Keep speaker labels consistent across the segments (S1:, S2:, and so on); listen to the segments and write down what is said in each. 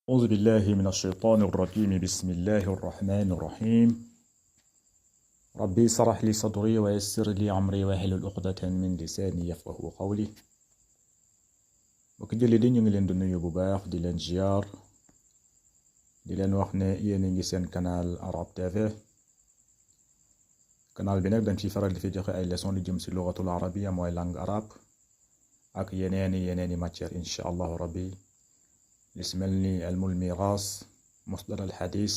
S1: أعوذ بالله من الشيطان الرجيم بسم الله الرحمن الرحيم ربي اشرح لي صدري ويسر لي أمري واحلل عقدة من لساني يفقهوا قولي mbokk julli di ñu ngi leen di nuyu bu baax di leen ziar di leen wax ne yéen a ngi seen canal Arab TV canal bi nag dañ ciy faral di fi joxe ay leçon lu jëm si lugatul arabiya mooy langue arabe ak yeneeni matière insha allahu rabbi li si mel ni ilmul miras musdar al hadis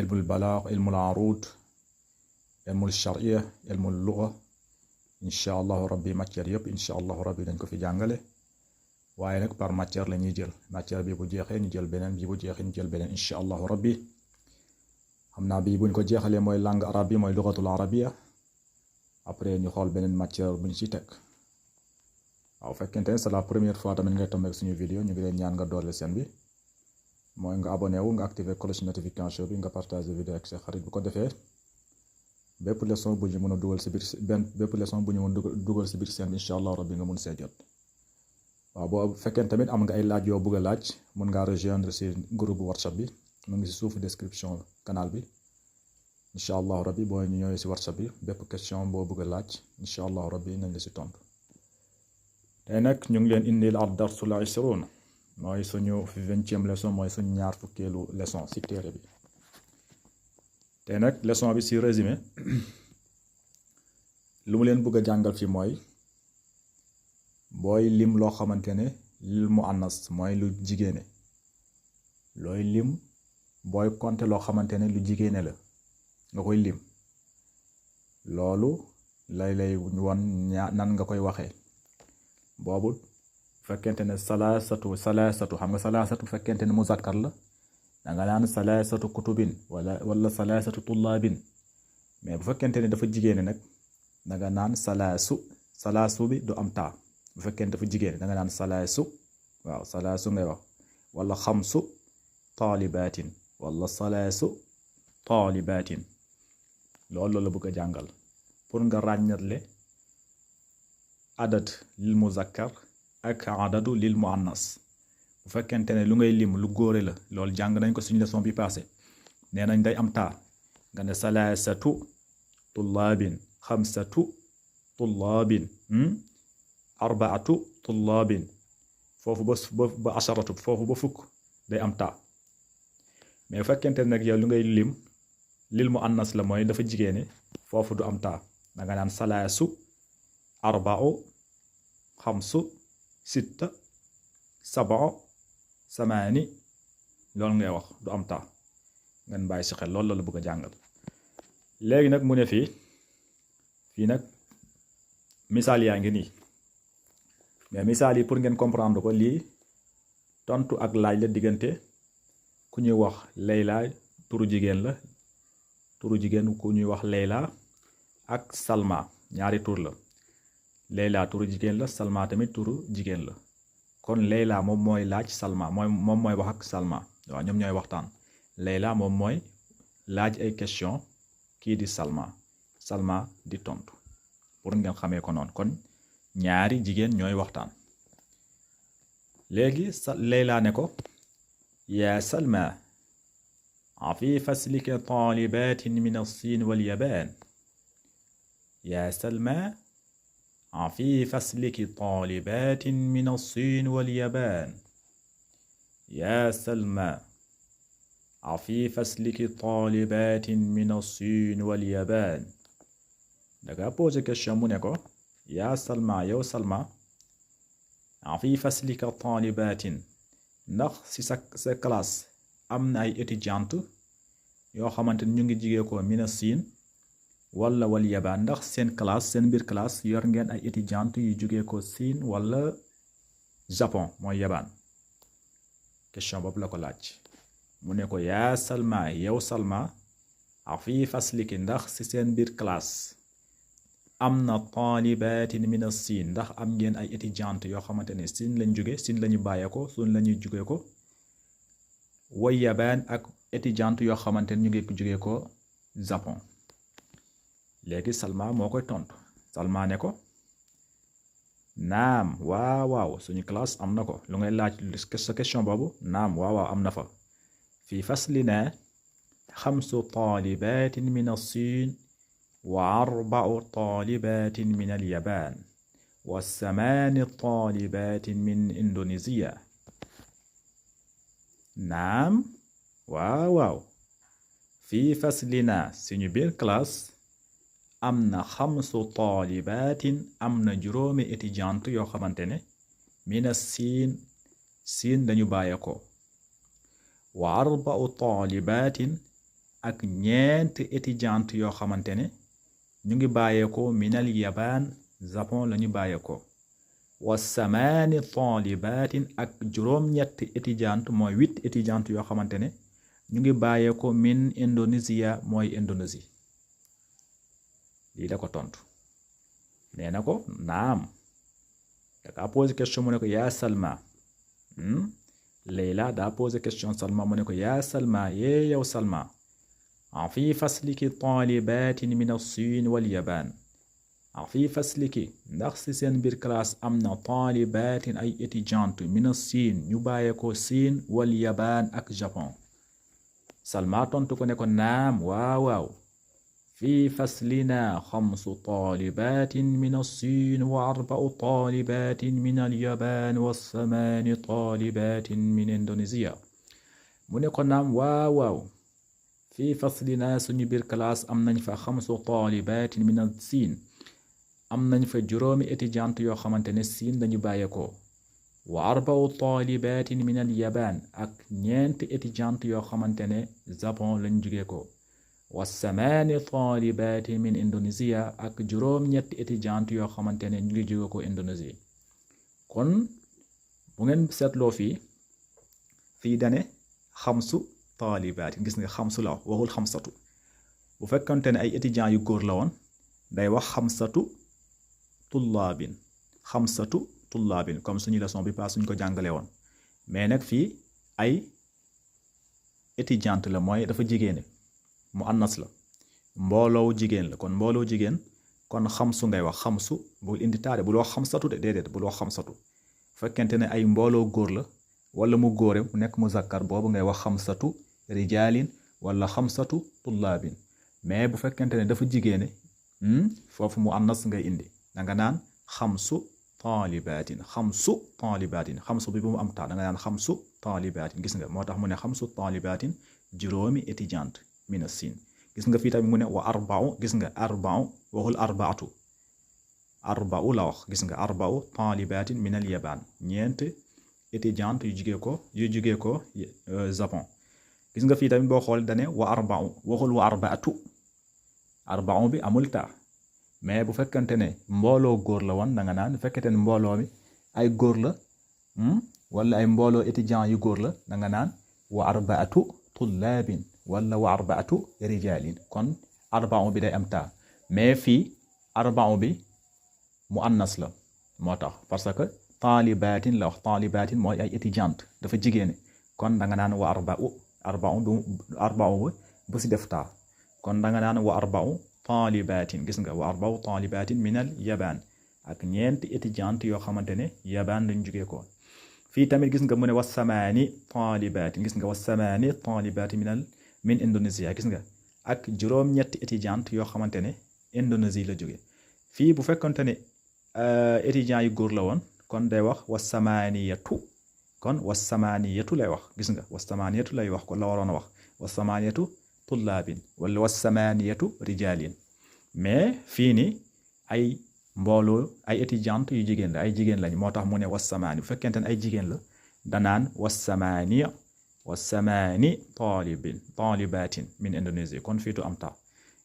S1: ilmul balagh ilmul arud ilmul sharia ilmul lugha insha allahu rabbi matière yëpp insha allahu rabbi dañ ko fi jàngale waaye nag par matière la ñuy jël matière bi bu jeexee ñu jël beneen bi bu jeexee ñu jël beneen insha allahu rabbi xam naa bii buñ ko jeexalee mooy langue arabe bi mooy lugatul arabiya après ñu xool beneen matière buñ ci teg waaw fekkente ne c'est la première fois tamit ngay tomber suñu vidéo ñu ngi leen ñaan nga doole seen bi mooy nga abonné wu nga activer cloche notification bi nga partager vidéo ak sa xarit bu ko defee bépp leçon bu ñu mën a dugal si biir bépp leçon bu ñu mën dugal si biir seen bi insha allah rabbi nga mun see jot waaw boo fekkee tamit am nga ay laaj yoo bëgg a laaj mën ngaa rejoindre si groupe WhatsApp bi mu ngi si suufu description canal bi insha allah rabbi boo ñu ñëwee si WhatsApp bi bépp question boo bëgg a laaj insha allah rabbi nañ la si tontu. tey nag ñu ngi leen indil ad darsul 20 mooy suñu 20e leçon mooy suñu ñaar fukkeelu leçon si téere bi tey nag leçon bi si résumé lu mu leen bëgg a jàngal fi mooy booy lim loo xamante ne lil mu annas mooy lu jigéene looy lim booy compter loo xamante ne lu jigéene la nga koy lim loolu lay won nan nga koy waxee boobu fekkente ne salaasatu xam nga salaasatu fekkente ne muzakkar la danga naan salaasatu kutubin wala salaasatu tullaabin mais bu fekkente ne dafa jigéene nag danga naan salaasu bi du am taa bu fekkente dafa jigéene danga naan salaasu waaw salaasu ngay wax wala xamsu taalibaatin wala salaasu taalibaatin loolu la bëgg a jàngal pour nga ràññatle adad lil muzakkar ak adadu lil muannas bu fekkente ne lu ngay lim lu góore la loolu jàng nañ ko suñu leçon bi passé nee nañ day am taa nga ne salaasatu tullaabin xamsatu tullaabin arbaatu tullaabin foofu ba asharatu foofu ba fukk day am taa mais bu fekkente ne nag yow lu ngay lim lil muannas la mooy dafa jigéene foofu du am taa danga naan salaasu arba'u xamsu sitta sab'u samaani loolu ngay wax du am taa ngeen bàyyi si xel loolu la bëgg a jàngal léegi nag mu ne fii nag misaal yaa ngi nii mais misaal yi pour ngeen comprendre ko lii tontu ak laaj la diggante ku ñuy wax Layla turu jigéen la turu jigéen ku ñuy wax Layla ak Salma ñaari tur la Layla turu jigéen la Salma tamit turu jigéen la kon Layla moom mooy laaj Salma moom mooy wax ak Salma waaw ñoom ñooy waxtaan Layla moom mooy laaj ay question kii di Salma di tontu pour ngeen xamee ko noonu kon ñaari jigéen ñooy waxtaan léegi Layla ne ko yaa Salma afi faslika taalibatin min as-Siin wal Yabaan yaa Salma في فصلك طالبات من الصين واليابان يا سلمى في فصلك طالبات من الصين واليابان دغا بوزي كيسيون مو نيكو يا سلمى يو سلمى في فصلك طالبات ndax ci sa classe am na ay étudiante yoo xamante ñu ngi jigee ko mina siin wala wal yabaan ndax seen classe seen biir classe yor ngeen ay étudiante yu jógee ko Siin wala Japon mooy yabaan question boobu la ko laaj mu ne ko yaa Salma yow Salma fi fasliki ndax ci seen biir classe am na taalibatin min as-Siin ndax am ngeen ay étudiante yoo xamante ne Siin lañ jóge Siin lañu bàyyee ko Siin lañuy jógee ko way yabaan ak étudiante yoo xamante ne ñu ngi jógee ko Japon léegi Salma moo koy tontu Salma ne ko naam waaw suñu classe am na ko lu ngay laaj sa question boobu naam waaw am na fa fi faslina 5 talibatin min as-Siin wa 4 talibatin min al-Yabaan wa 8 talibatin min Indonesia naam waaw fi faslina suñu biir classe am na 5 talibatin am na juróomi étudiante yoo xamante ne mina siin lañu bàyyeeko wa 4 talibatin ak ñeenti étudiante yoo xamante ne ñu ngi bàyyeeko minal Yabaan Japon lañu bàyyeeko wa 8 talibatin ak juróom-ñetti étudiante mooy 8 étudiante yoo xamante ne ñu ngi bàyyeeko min Indonesia mooy Indonésie lii la ko tontu nee na ko naam daka posé question mu ne ko yaa Salma Layla daa posé question Salma mu ne ko yaa Salma yee yow Salma fi fasliki talibatin min as-Siin wal Yabaan fi fasliki ndax si seen biir classe am na talibatin ay étudiante min as-Siin ñu bàyyeeko Siin wal Yabaan ak Japon Salma tontu ko ne ko naam waaw fi faslina 5 talibatin min as-Siin wa 4 talibatin min al-Yabaan wa 8 talibatin min Indonesia mu ne ko naam waaw fi faslina suñu biir classe am nañ fa 5 talibatin min as-Siin am nañ fa juróomi étudiante yoo xamante ne Siin lañu bàyyeekoo wa 4 talibatin min al-Yabaan ak ñeenti étudiante yoo xamante ne Japon lañu jugee ko wa 8 talibatin min Indonesia ak juróom-ñetti étudiante yoo xamante ne ñu ngi jugee ko Indonésie kon bu ngeen seetloo fii dane 5 talibatin gis nga 5 la waxul 5 bu fekkante ne ay étudiants yu góor la woon day wax 5 tullaabin 5 tullaabin comme suñu leçon bi pas suñ ko jàngale woon mais nag fii ay étudiante la mooy dafa jigéene mu annas la mbooloo jigéen la kon mbooloo jigéen kon 5 ngay wax 5 bul indi taare bul wax 5 de déedéet bul wax 5 fekkente ne ay mbooloo góor la wala mu góore mu nekk muzakkar boobu ngay wax 5 rijaalin wala 5 tullaabin mais bu fekkente ne dafa jigéene foofu mu annas ngay indi danga naan 5 talibatin 5 talibatin 5 bi bu mu am taa danga naan 5 talibatin gis nga moo tax mu ne 5 talibatin juróomi étudiante mina Siin gis nga fii tamit mu ne wa 4 gis nga 4 waxul 4 la wax gis nga 4 talibatin min al Yabaan ñeent étudiante yu jugee ko Japon gis nga fii tamit boo xool dane wa 4 waxul wa 4 bi amul taa mais bu fekkente ne mbooloo góor la woon da nga naan bu fekkente ne mbooloo mi ay góor la wala ay mbooloo étudiant yu góor la da nga naan wa 4 tullaabin wala wa 4 rijaalin kon 4 bi day am taa mais fii 4 bi mu annas la moo tax parce que talibatin la wax talibatin mooy ay étudiante dafa jigéene kon da nga naan wa 4 bu si def taa kon da nga naan wa 4 talibatin gis nga wa 4 talibatin min al Yabaan ak ñeenti étudiante yoo xamante ne Yabaan lañ jugee ko fii tamit gis nga mu ne wa 8 talibatin gis nga wa 8 talibatin min Indonesia gis nga ak juróom-ñetti étudiante yoo xamante ne Indonésie la jóge fii bu fekkonte ne étudiants yu góor la woon kon day wax wa 8 kon wa 8 lay wax gis nga wa 8 lay wax kon la waroon a wax wa 8 tullaabin wala wa 8 rijaalin mais fii ni ay mbooloo ay étudiante yu jigéen la ay jigéen lañ moo tax mu ne wa 8 bu fekkente ne ay jigéen la danaan wa 8 talibatin min Indonésie kon fiitu am ta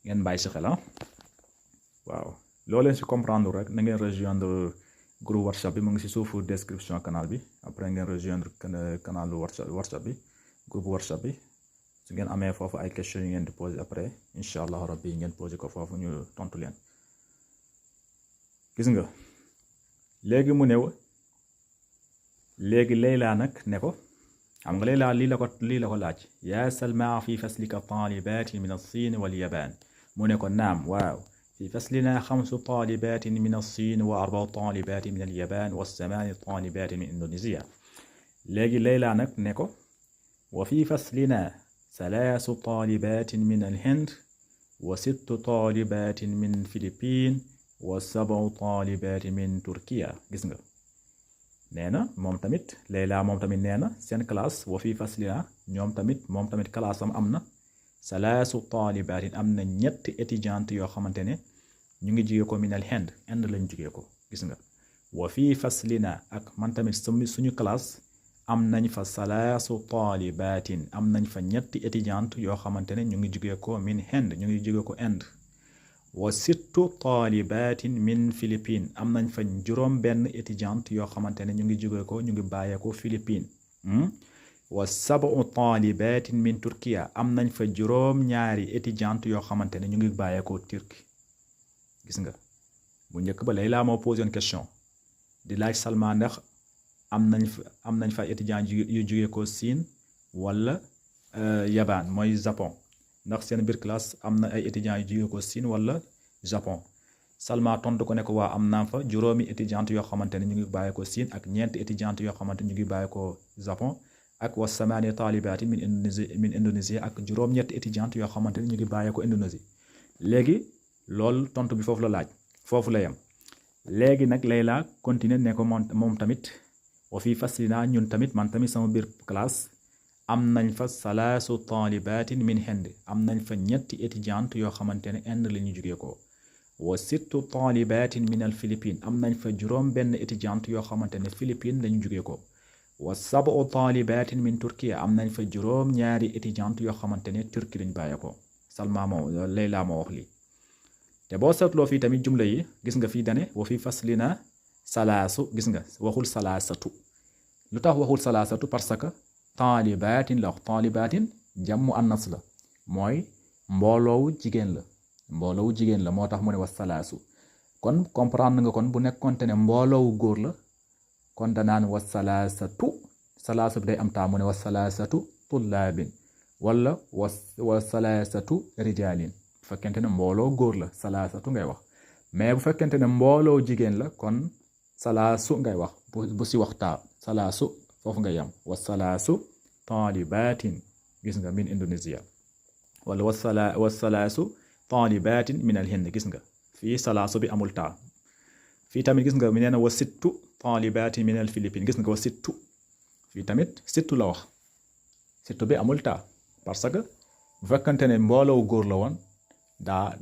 S1: ngeen bàyyi si xel waaw loo leen si comprendre rek na ngeen rejoindre groupe WhatsApp bi mu ngi si suufu description canal bi après ngeen rejoindre canalu WhatsApp bi groupe WhatsApp bi su ngeen amee foofu ay questions yu ngeen di poser après incha allah rabbi ngeen poser ko foofu ñu tontu leen gis nga léegi mu new léegi Layla nag ne ko xam nga Layla lii la ko laaj yaa Salma fi faslika talibatin min as-Siin wal Yabaan mu ne ko naam waaw في فصلنا 5 طالبات من الصين و4 طالبات من اليابان و8 طالبات من إندونيسيا. léegi Layla nag ne ko wa fi faslina 3 طالبات من الهند و6 طالبات من فلبين و7 طالبات من تركيا. gis nga nee na moom tamit Layla moom tamit nee na seen classe wa fi faslina moom tamit classe am na 3 طالبات am na ñetti étudiantes yoo xamante ne ñu ngi jóge ko minal Inde lañ jóge ko. gis nga wa fi faslina ak man tamit suñu classe am nañ fa 3 طالبات am nañ fa ñetti étudiantes yoo xamante ne ñu ngi jóge ko min Inde ñu ngi jóge ko Inde. wa 6 طالبات min Philippines am nañ fa juróom benn étudiante yoo xamante ne ñu ngi jóge ko ñu ngi bàyyee ko Philippines. wa 7 طالبات min Turkiya am nañ fa juróom ñaari étudiante yoo xamante ne ñu ngi bàyyee ko Turquie. gis nga bu njëkk ba Layla moo posé une question di laaj Salma ndax am nañ fa étudiant yu jóge ko Siin wala Yabaan mooy Japon ndax seen biir classe am na ay étudiants yu jóge ko Siin wala Japon. Salma tontu ko ne ko waa am naa fa juróomi étudiante yoo xamante ne ñu ngi bàyyi ko Siin ak ñeenti étudiante yoo xamante ñu ngi bàyyi ko Japon ak wa 8 طالبات min Indonésie ak juróom-ñetti étudiante yoo xamante ne ñu ngi bàyyi ko Indonésie. léegi loolu tontu bi foofu la laaj foofu la yem. léegi nag Layla continuer ne ko moom tamit wa fi faslina ñun tamit man tamit sama biir classe am nañ fa 3 طالبات min Hind am nañ fa ñetti étudiante yoo xamante ne Inde la ñu jógee ko. wa 6 طالبات min al Philippines am nañ fa juróom benn étudiante yoo xamante ne Philippines la ñu jógee ko. wa 7 طالبات min Turkiya am nañ fa juróom ñaari étudiante yoo xamante ne Turquie lañ bàyyee ko. Salma moo Layla moo wax lii. te boo seetloo fii tamit jumla yi gis nga fii dane wa fi faslina salaasu gis nga waxul salaasatu. lu tax waxul salaasatu parce que طالبات la wax طالبات jammu annas la mooy mbooloowu jigéen la moo tax mu ne wa salaasu. kon comprendre nga kon bu nekkoonte ne mbooloowu góor la kon danaan wa salaasatu salaasu bi day am taa mu ne wa salaasatu tullaabin wala wa salaasatu rijaalin bu fekkente ne mbooloo góor la salaasatu ngay wax mais bu fekkente ne mbooloo jigéen la kon salaasu ngay wax bu si wax taa salaasu foofu nga yam wa salaasu طالبات gis nga min Indonesia wala wa salaasu طالبات min al Hind gis nga fii salaasu bi amul taa. fii tamit gis nga mi nee na wa 6 طالبات min al Philippines gis nga wa 6 fii tamit 6 la wax 6 bi amul taa parce que bu fekkante ne mbooloo góor la woon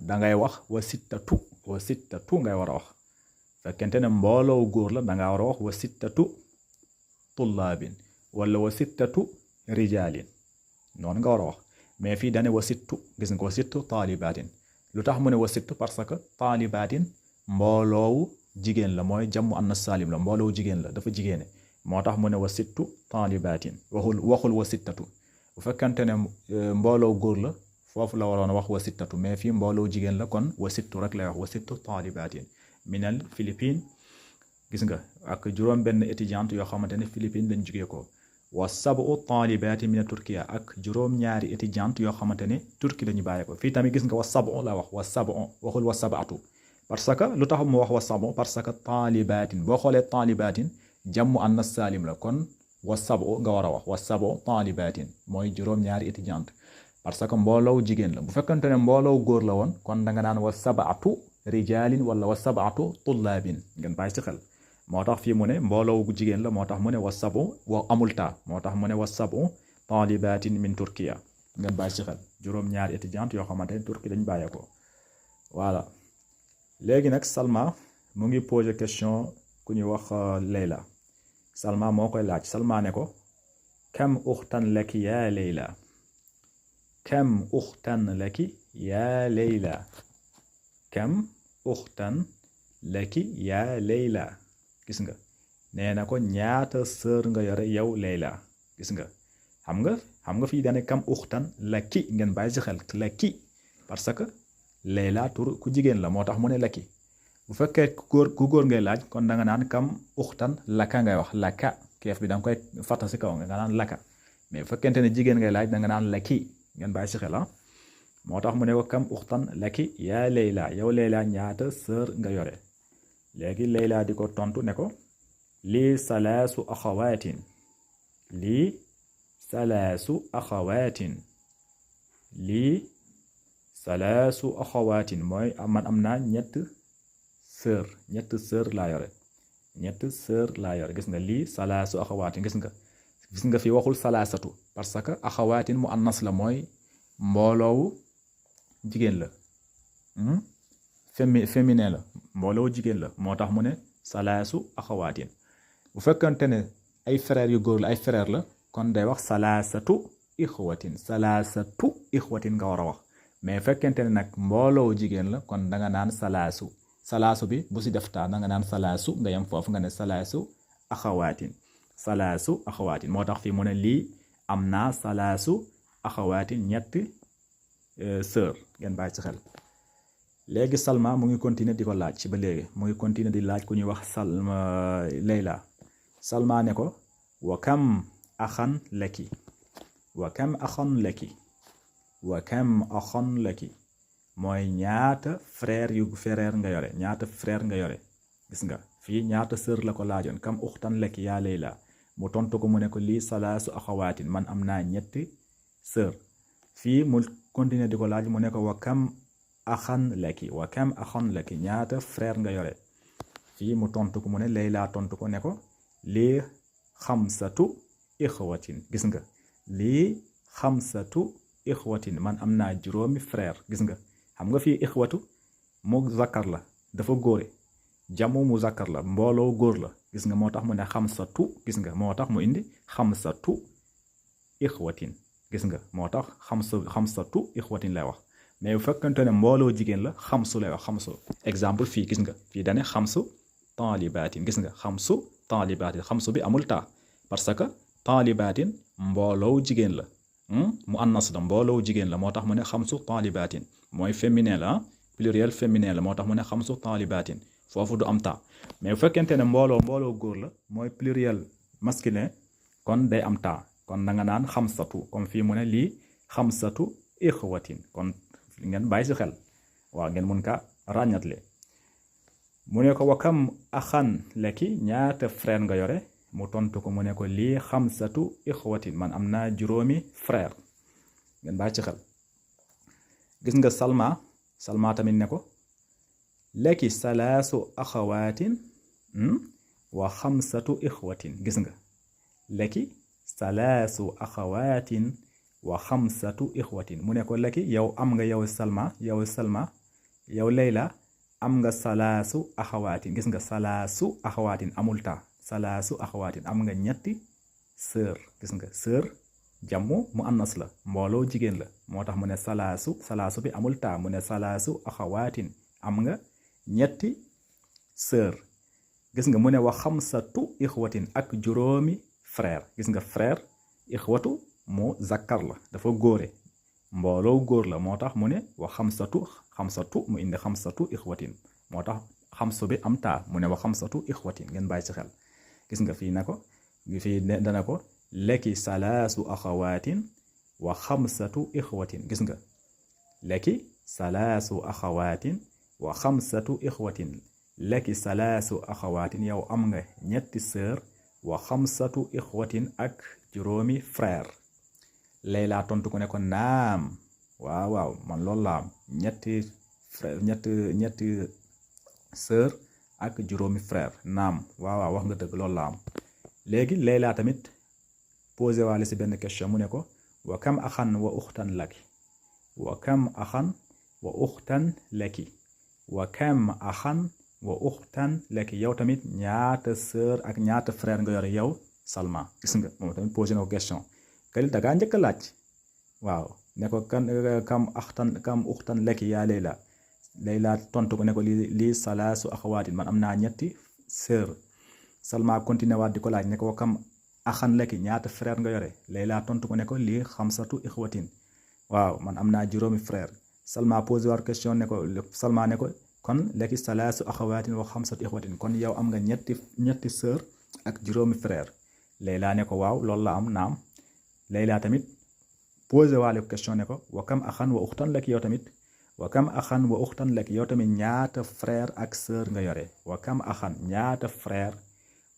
S1: da ngay wax wa 6 ngay war a wax fekkente ne mbooloo góor la da nga war a wax wa 6 طلابin wala wa 6 rijaalin noonu nga war a wax mais fii dane wa 6 gis nga wa 6 طالبات lu tax mu ne wa 6 parce que طالبات mbooloowu jigéen la mooy jammu annas salim la mbooloowu jigéen la dafa jigéene moo tax mu ne wa 6 طالبات waxul wa 6 bu fekkante ne mbooloo góor la foofu la waroon wax wa 6 mais fii mbooloo jigéen la kon wa 6 rek lay wax wa 6 طالبات min al Philippines gis nga ak juróom benn étudiante yoo xamante ne Philippines lañ jógee ko. wa 7 طالبات min Turkiya ak juróom ñaari étudiante yoo xamante ne Turquie lañu bàyyee ko. fii tamit gis nga wa 7 la wax wa 7 waxul wa 7 parce que lu tax mu wax wa 7 parce que طالبات boo xoolee طالبات jammu annas salim la kon wa 7 nga war a wax wa 7 طالبات mooy juróom ñaari étudiante parce que mbooloo jigéen la bu fekkante ne mbooloo góor la woon kon da nga naan wa 7 rijaalin wala wa 7 tullaabin ngeen bàyyi ci xel. moo tax fii mu ne mbooloo gu jigéen la moo tax mu ne wa 7 wa amul taa moo tax mu ne wa 7 طالبات min Turkiya ngeen bàyyi ci xel juróom ñaari étudiante yoo xamante ne Turquie lañ bàyyee ko. voilà léegi nag Salma mu ngi posé question ku ñuy wax Layla. Salma moo koy laaj Salma ne ko kam uxtan laki yaa Layla kam uxtan laki yaa Layla kam uxtan laki yaa Layla gis nga nee na ko ñaata sœur nga yore yow Layla gis nga xam nga fii dane kam uxtan laki ngeen bàyyi ci xel laki parce que Layla tur ku jigéen la moo tax mu ne laki bu fekkee ku góor ngay laaj kon da nga naan kam uxtan laka ngay wax laka keef bi da nga koy fàtta si kaw nga naan laka mais bu fekkente ne jigéen ngay laaj da nga naan laki ngeen bàyyi ci xel moo tax mu ne ko kam uxtan laki yaa Layla yow Layla ñaata sœur nga yore léegi Layla di ko tontu ne ko lii salaasu axawaatin lii salaasu axawaatin lii salaasu axawaatin mooy man am naa ñett sœur laa yore gis nga lii salaasu axawaatin gis nga fi waxul salaasatu parce que axawaatin mu annas la mooy mbooloowu jigéen la féminin la mbooloowu jigéen la moo tax mu ne salaasu axawaatin bu fekkante ne ay frères yu góor la ay frère la kon day wax salaasatu ixwatin nga war a wax mais fekkente ne nag mbooloo jigéen la kon danga naan salaasu bi bu si def taa danga naan salaasu nga yem foofu nga ne salaasu axawaatin moo tax fii mu ne lii am naa salaasu axawaatin ñetti sœur ngeen bàyyi ci xel léegi Salma mu ngi continuer di ko laaj ci ba léegi mu ngi continuer di laaj ku ñuy wax Layla Salma ne ko wa kam axan laki mooy ñaata frère nga yore gis nga fii ñaata sœur la ko laajoon kam uxtan laki yaa Layla mu tontu ko mu ne ko lii salaasu axawaatin man am naa ñetti sœur fii mu continuer di ko laaj mu ne ko wa kam axan laki ñaata frère nga yore fii mu tontu ko mu ne Layla tontu ko ne ko lii xamsatu ixwatin gis nga lii xamsatu ixwatin man am naa juróomi frère gis nga xam nga fii ixwatu mu zakkar la dafa góore jamu mu zakkar la mbooloo góor la gis nga moo tax mu ne xamsatu gis nga moo tax mu indi xamsatu ixwatin gis nga moo tax xamsatu ixwatin lay wax mais bu fekkante ne mbooloo jigéen la xamsu lay wax xamsu exemple fii gis nga fii dane xamsu taalibaatin gis nga xamsu taalibaatin xamsu bi amul taa parce que taalibaatin mbooloo jigéen la mu annas la mbooloo jigéen la moo tax mu ne xamsu taalibaatin mooy féminin la pluriel féminin la moo tax mu ne xamsu taalibaatin foofu du am taa mais bu fekkente ne mbooloo góor la mooy pluriel masculin kon day am taa kon da nga naan xamsatu comme fii mu ne lii xamsatu ixwatin kon ngeen bàyyi si xel waaw ngeen mun ka ràññatle mu ne ko wa kam axan laki ñaata frère nga yore mu tontu ko mu ne ko lii xamsatu ixwatin man am naa juróomi frère ngeen bàyyi ci xel gis nga Salma tamit ne ko laki salaasu axawaatin wa xamsatu ixwatin gis nga laki salaasu axawaatin wa xamsatu ixwatin mu ne ko laki yow am nga yow Salma yow Layla am nga salaasu axawaatin gis nga salaasu axawaatin amul taa salaasu axawaatin am nga ñetti sœur gis nga sœur jàmmu mu annas la mbooloo jigéen la moo tax mu ne salaasu bi amul taa mu ne salaasu axawaatin am nga ñetti sœur gis nga mu ne wa xamsatu ixwatin ak juróomi frère gis nga frère ixwatu mu zakkar la dafa góore mbooloo góor la moo tax mu ne wa xamsatu mu indi xamsatu ixwatin moo tax xamsu bi am taa mu ne wa xamsatu ixwatin ngeen bàyyi ci xel gis nga fii na ko fii dana ko laki salaasu axawaatin wa xamsatu ixwatin gis nga laki salaasu axawaatin wa xamsatu ixwatin laki salaasu axawaatin yow am nga ñetti sœur wa xamsatu ixwatin ak juróomi frère Layla tontu ko ne ko naam waaw man loolu la am ñetti frère ñetti sœur ak juróomi frère naam waaw wax nga dëgg loolu la am léegi Layla tamit posé waale si benn question mu ne ko wa kam axan wa uxtan laki wa kam axan wa uxtan laki wa kam axan wa uxtan laki yow tamit ñaata sœur ak ñaata frère nga yore yow Salma gis nga moom tamit posé na ko question kali dagaa njëkk a laaj waaw ne ko kam uxtan laki yaa Layla tontu ko ne ko lii salaasu axawaatin man am naa ñetti sœur Salma continué waat di ko laaj ne ko kam axan laki ñaata frère nga yore Layla tontu ko ne ko lii xamsatu ixwatin waaw man am naa juróomi frère Salma posé waat question ne ko Salma ne ko kon laki salaasu axawaatin wa xamsatu ixwatin kon yow am nga ñetti sœur ak juróomi frère Layla ne ko waaw loolu la am naam Layla tamit posé waale question ne ko wa kam axan wa uxtan laki yow tamit wa kam axan wa uxtan laki yow tamit ñaata frère ak sœur nga yore wa kam axan ñaata frère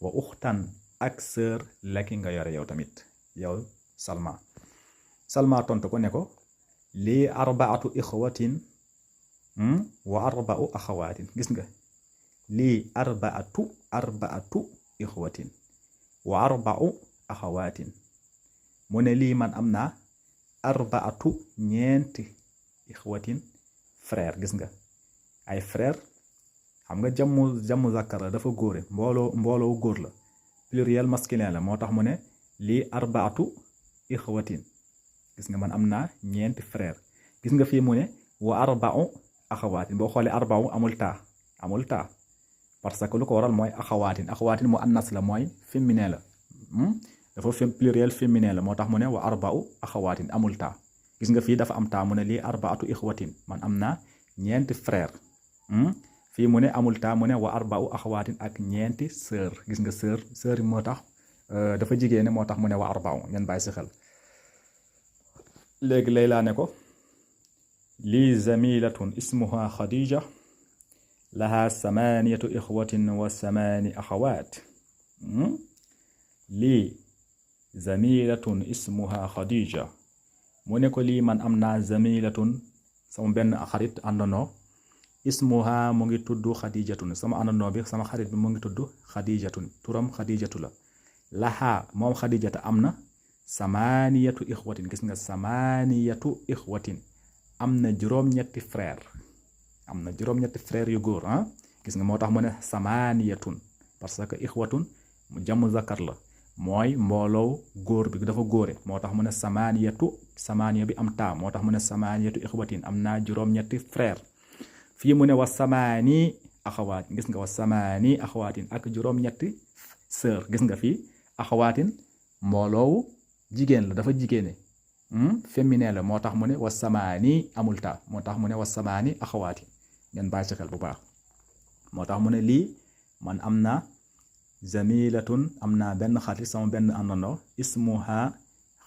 S1: wa uxtan ak sœur laki nga yore yow tamit yow Salma tontu ko ne ko lii arbaatu ixwatin wa arbau axawaatin gis nga lii arbaatu ixwatin wa arbau axawaatin mu ne lii man am naa arbaatu ñeenti ixwatin frère gis nga ay frère xam nga jamu zakkar la dafa góore mbooloo góor la pluriel masculin la moo tax mu ne lii arbaatu ixwatin gis nga man am naa ñeenti frère gis nga fii mu ne wa arbau axawaatin boo xoolee arbau amul taa parce que lu ko waral mooy axawaatin mu annas la mooy féminin la dafa pluriel féminin la moo tax mu ne wa arbau axawaatin amul taa gis nga fii dafa am taa mu ne lii arbaatu ixwatin man am naa ñeenti frère fii mu ne amul taa mu ne wa arbau axawaatin ak ñeenti sœur gis nga sœur yi moo tax dafa jigéen moo tax mu ne wa arbau ngeen bàyyi si xel léegi Layla ne ko lii zamilatun ismuha Khadija laha samaniyatu ixwatin wa samani axawaat lii zamilatun ismuha Khadija mu ne ko lii man am naa zamilatun sama benn xarit àndandoo ismuha mu ngi tudd Khadijatun sama àndandoo bi sama xarit bi mu ngi tudd Khadijatun turam Khadijatu la laha moom Khadijata am na samaniyatu ixwatin gis nga samaniyatu ixwatin am na juróom-ñetti frère yu góor gis nga moo tax mu ne samaniyatun parce que ixwatun mu jamu zakar la mooy mbooloo góor bi dafa góore moo tax mu ne samaniya bi am taa moo tax mu ne samaniyatu ixwatin am naa juróom-ñetti frère fii mu ne wa samani axawaatin gis nga wa samani axawaatin ak juróom-ñetti sœur gis nga fii axawaatin mbooloowu jigéen la dafa jigéene féminin la moo tax mu ne wa samaani amul taa moo tax mu ne wa samaani axawaati ngeen bàyyi ci xel bu baax moo tax mu ne lii man am naa zamilatun am naa benn xarit sama benn àndandoo ismuha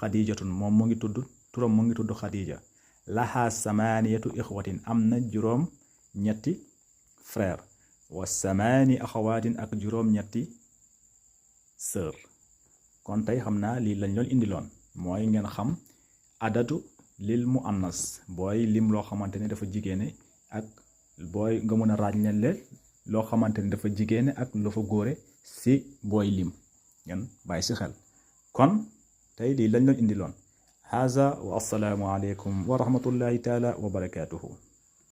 S1: xadijatun moom mu ngi tudd turam mu ngi tudd xadija laha samaniyatu ixwatin am na juróom-ñetti frère wa samaani axawaatin ak juróom-ñetti sœur kon tey xam naa lii lañ loon indiloon mooy ngeen xam adadu lil mu annas booy lim loo xamante ni dafa jigéene ak booy nga mën a ràññeel leen loo xamante ni dafa jigéene ak lu fa góore si booy lim ngeen bàyyi si xel kon tey lii lañ loon indiloon haza wa assalaamu aleykum wa rahmatullahi taala wa barakatuhu